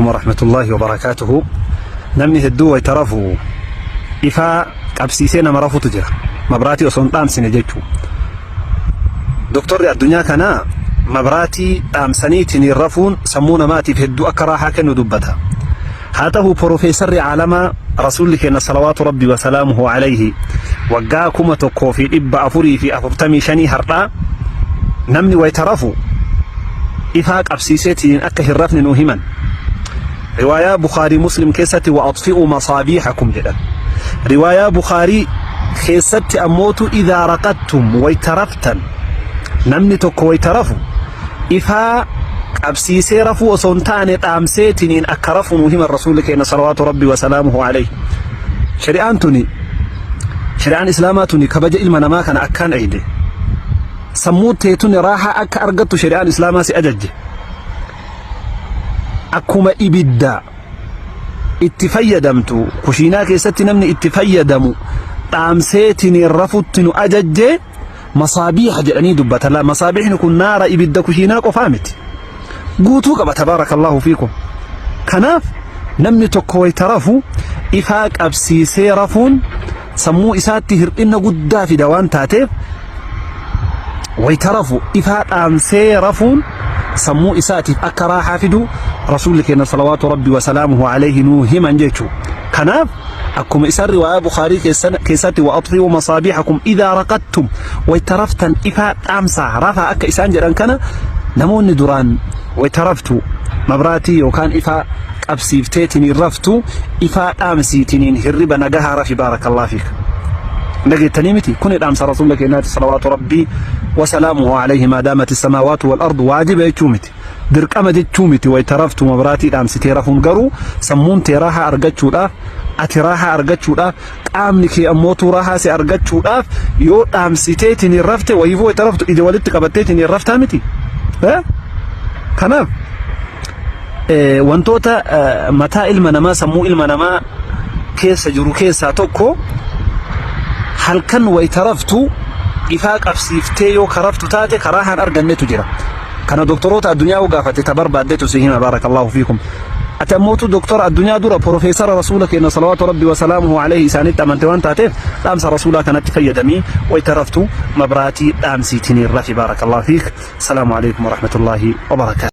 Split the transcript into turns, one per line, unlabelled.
alaikum warahmatullaahi wabarakaatuhu. Namni hedduu wayta rafu ifaa qabsiisee nama rafutu jira. Mabraatii osoo hin dhaamsine jechuu. Doktorri addunyaa kanaa mabraatii dhaamsaniitiin rafuun sammuu namaatiif hedduu akka raahaa kennu dubbata. Haa ta'u, porofeesarri caalamaa rasuulli keenya salawaatu rabbi wasalaamuhu alayhi waggaa 1445 har'aa namni wayta rafu ifaa qabsiiseetiin akka hin rafne nuu himan. Riwaayaa Bukhaarii Muslim keessatti "Wa axfi'uu masaabiihakum" jedhan. Riwaayaa Bukhaarii keessatti ammootu "Idaa raqattum", wayta raftan, namni tokko wayta rafu ifaa qabsiisee rafuu osoo hin taane dhaamseetiniin akka rafu nuu himan rasuulli keenya salawaatu rabbi wasalaamuhu alayhi. Shari'aan tuni, shari'aan islaamaa tuni, kabaja ilma namaa kana akkaan eeyde. Sammuu teetuni raahaa akka argattu shari'aan islaamaa si ajajje. Akkuma ibidda itti fayyadamtu kushiinaa keessatti namni itti fayyadamu dhaamseetiniin rafutti nu ajajje, masaabiiha jedhanii dubbata. La, masaabiihni kun naara ibidda kushiinaa qofaa miti. Guutuu qaba, tabaarakallahu fiikum. Kanaaf namni tokko wayta rafu ifaa qabsiisee rafuun sammuu isaatti hir'ina guddaa fida waan taateef, wayta rafu ifaa dhaamsee rafuun sammuu isaatiif akka raahaa fidu rasuulli keenya salawaatu rabbi wasalaamuhu alayhi nuu himan jechuu. Kanaaf akkuma isaan riwaayaa Bukhaarii keessatti "Wa axfi'uu masaabiihakum idaa raqattum", wayta raftan ifaa dhaamsaa rafaa akka isaan jedhan kana, namoonni duraan wayta raftu mabraatii yookaan ifaa qabsiifteetiniin raftu ifaa dhaamsiitiniin hirriba nagahaa rafi. Baarakallah fiik. Dhageettanii miti? Kuni dhaamsa rasuula keenyaati salawaatu rabbii wasalaamuhu alayhi maa daamat samaawaatu wal ardu. Waajiba jechuu miti, dirqama jechuu miti wayta raftu mabraatii dhaamsitee rafuun. Garuu sammuun tee raahaa argachuudhaaf, ati raahaa argachuudhaaf, qaamni kee ammootuu raahaa si argachuudhaaf yoo dhaamsiteetiin rafte, wayiifuu wayta raftu ija walitti qabatteetiin raftaa miti. Kanaaf wantoota mataa ilma namaa, sammuu ilma namaa keessa jiru keessaa tokko halkan wayta raftu ifaa qabsiiftee yoo karaftu taate karaa haan argannetu jira. Kana doktoroota addunyaa yoo gaafate ta barbaaddetu si hima, baarakallahu fiikum. Ati ammootu doktora addunyaa dura profeesara rasuula keenya salawaatu rabbi wasalaamuhu alayhi isaanitti amante waan taateef, dhaamsa rasuulaa kanatti fayyadamii wayta raftu mabraatii dhaamsiitiniin rafi. Baarakallahu fiik. Salaamu alaikum warahmatullaahi wabarakaatu.